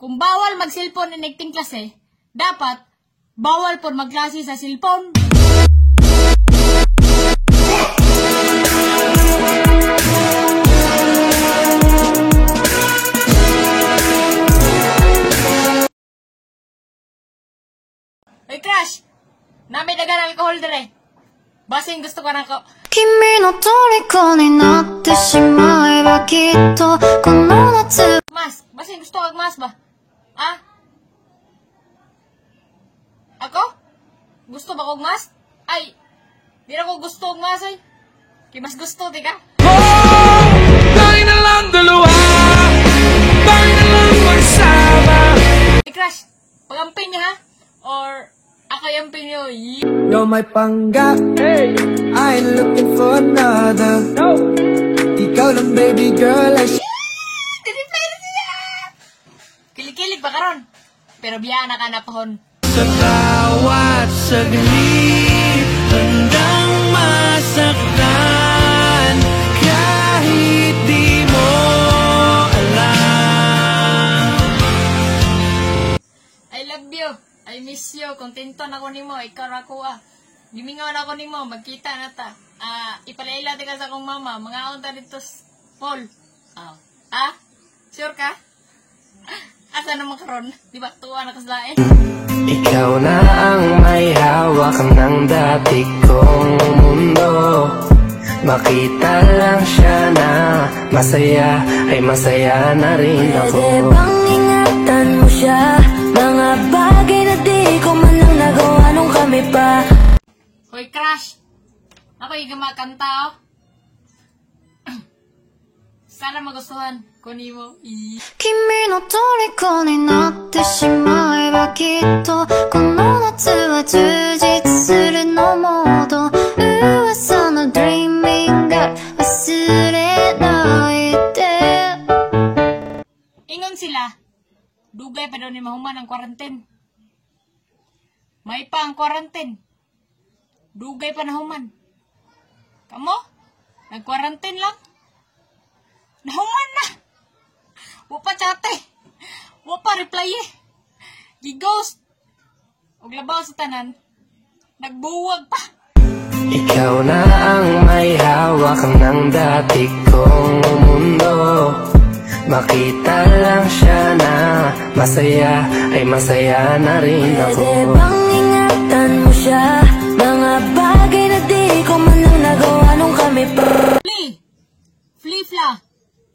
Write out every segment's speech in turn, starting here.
Kung bawal mag-cellphone inig klase, dapat bawal pod magklase sa cellphone. Hey crush! Nami dagan alcohol dire. Basing gusto ka nako. 君の虜になってしまえばきっとこの夏 Mas, basing gusto kag mas ba? Ah? Ako? Gusto ba kog mas? Ay, di na ko gusto og mas ay. Kay mas gusto, di ka? Tayo na lang dalawa. Tayo na lang magsama. Hey crush, pagampin niya ha? Or ako yung niyo. You're my pangga. I ain't looking for another. Ikaw lang, baby girl, ay Reply na siya! Kilig-kilig pa karon. Pero biya na ka na pohon. Sa bawat saglit, handang masaktan kahit di mo alam. I love you. I miss you. Kontento na ko nimo. Ikaw ra ko ah. Gimingaw na ko nimo. Magkita na ta. Ah, ipalaila ka sa akong mama. Mga ta dito Paul. Ah. Ah? Sure ka? Asa naman karon? Di ba tuwa na kaslain? Ikaw na ang may hawak ng dati kong mundo. Makita lang siya na masaya, ay masaya na rin ako. Pwede bang ingatan mo siya? Mga bagay na di ko man lang nagawa nung kami pa. Hoy, crush! Ako yung gumakanta, oh. Sana magustuhan ko nimo. 君の虜になってしまえばきっとこの夏は充実するのもっと噂の Dreaming が忘れないで。 Ingon sila, dugay pa daw ni mahuman ang quarantine. May pa ang quarantine. Dugay pa nahuman. Kamo? Nag-quarantine lang? Nahuman na! Wa pa chate. Wa pa reply eh. Gi-ghost. Og labaw sa tanan, nagbuwag pa. Ikaw na ang may hawak ng dati kong mundo. Makita lang siya na masaya, ay masaya na rin ako. Pwede bang ingatan mo siya? Mga bagay na di ko man lang nagawa nung kami pa. Flee! Flee fla!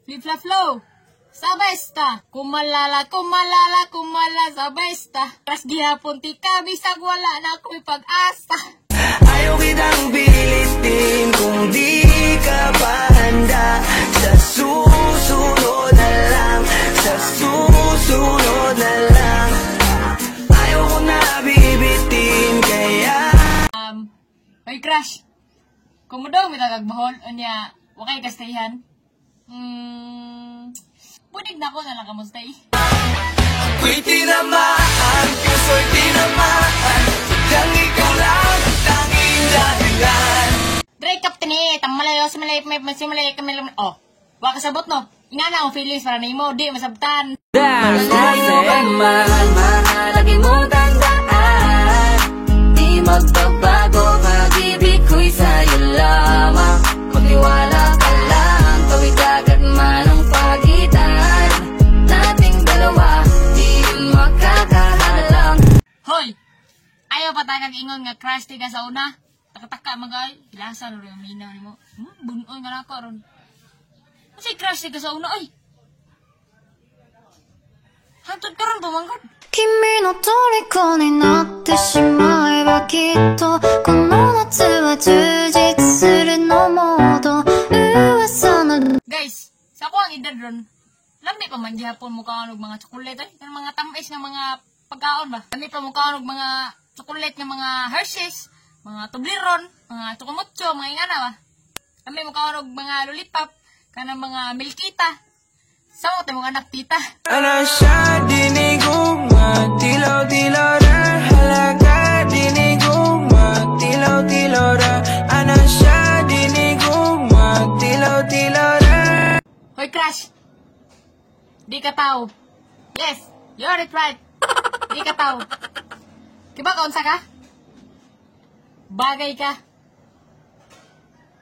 Flee fla flow! Sabesta! Kumalala, kumalala, kumala, sabesta! Ras gihapon ti ka, bisag wala na ako'y pag-asa. Ayaw kitang pilitin kung di ka pa handa. Sa susunod na lang, sa susunod na lang. Ayaw ko na bibitin kaya Oy crush! Kung mo daw mitagag bahol, unya, wakay kastayihan. Bunig na ako na lang kamustay. Ako'y tinamaan, puso'y tinamaan. Sadyang ikaw lang ang tanging dahilan. Dre, kapten eh, tamalayo, simalay, may, may, simalay, kamay, oh, wa kasabot no. Inga na akong feelings para nimo, di masabtan. Malayo ka man, mahalaga mong tandaan, di magbabago, pag-ibig ko'y sa'yo lamang. Magtiwala ka lang, tawid dagat man ang pagitan nating dalawa, di makakahalang. Hoy! Ayaw pa tagag ingon nga crush ti ka sa una. Takataka magay. Hilasa no rin minaw nimo. Bunoy nga nako ron. Kasi crush ti ka sa una ay. Hantod karon pamangkot. 君の虜になってしまえばきっとこの夏は充実するのもっと噂の Guys, sa ako ang edad ron, lami pa man gihapon mo kaon og mga tsokolate ay, kanang mga tamis nga mga pagkaon ba. Lami pa mo kaon og mga tsokolate nga mga Hershey's, mga Toblerone, mga Chocomucho, mga ingana ba. Lami mo kaon og mga lollipop, kanang mga Milkita. Sa mo mga anak tita. Ana siya dinigugma, tilaw-tilaw na halaga. Dinigugma, tilaw-tilaw na. Ana siya dinigugma, tilaw-tilaw na. Hoy crush. Di ka tao. Yes, You're it right. Di ka tao. Kibaw ka unsa ka? Bagay ka.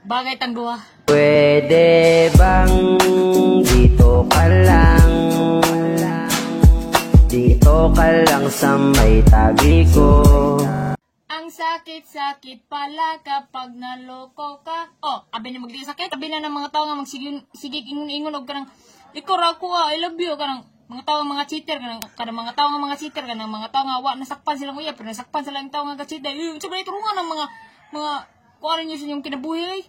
Bagay tang duha. Pwede bang dito ka lang? Dito ka lang sa may tabi ko. Ang sakit-sakit pala kapag naloko ka. Oh, abi ni magdi sakit. Abi na ng mga tao nga magsigig sige ingon-ingon og kanang ikaw ra ako ah, I love you, kanang mga tao nga mga cheater, kanang mga tao nga mga cheater, kanang mga tao nga wa nasakpan silang uyab pero nasakpan sila ang tao nga ga-cheater. Eh, unsa ba turungan ng mga kuan niyo sa inyong kinabuhi ay?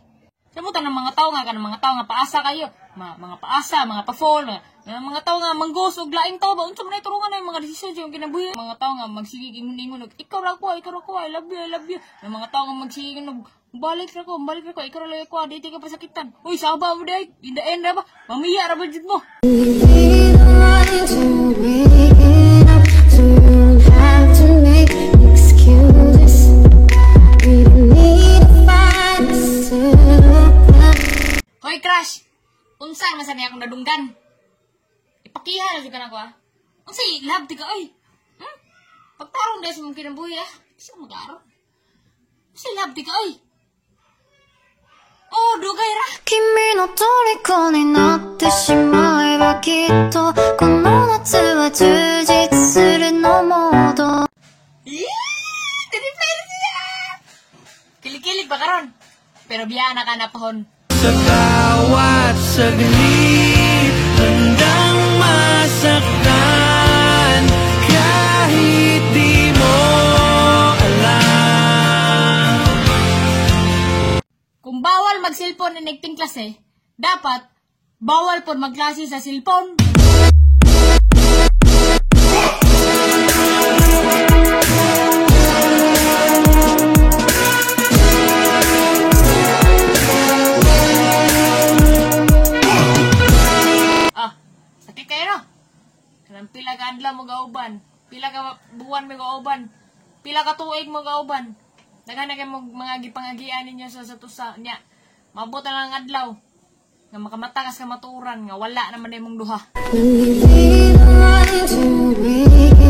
Samutan ng mga tao nga kanang mga tao nga paasa kayo, mga paasa, mga pa-fall, mga tao nga manggos og laing tao ba, unsa man ay turungan na yung mga desisyon sa inyong kinabuhi. Mga tao nga magsigig ingon-ingon og ikaw ra ko, ikaw ra ko, I love you, I love you. Ang mga tao nga magsigig og balik ra ko, balik ra ko, ikaw ra lang ko, di ka pasakitan. Uy, saba mo day, in the end ra ba, mamiya ra ba jud mo? Be the one to break it up, so you don't have to make excuses. We don't need to fight to settle. Hoy, crush! Unsa man sa niya akong nadunggan? Ipakiha na jud ka nako ah. Unsa love ti ka oy? Pagtarong dahil sa mong kinabuhi ah. Sa mag-araw. Unsa love ti ka oy? Oh, dugay ra. 君の虜になってしまえばきっとこの夏は充実するのモード。 Yee! Dili siya! Kilig-kilig pa karon. Pero biya na ka na pahon. Sa bawat saglit, handang masaktan kahit di mo alam. Kung bawal mag-cellphone in acting klase, dapat bawal po magklase sa cellphone. Ah, sakit kayo no? Kanang pila ka adlaw mo gauban, pila ka buwan mo gauban, pila ka tuig mo gauban. Daghan na kay mo mga gipangagian ninyo sa tusa nya. Maabot na lang ang adlaw nga makamata ka sa matuoran nga wala naman imong duha. Let me be the one to break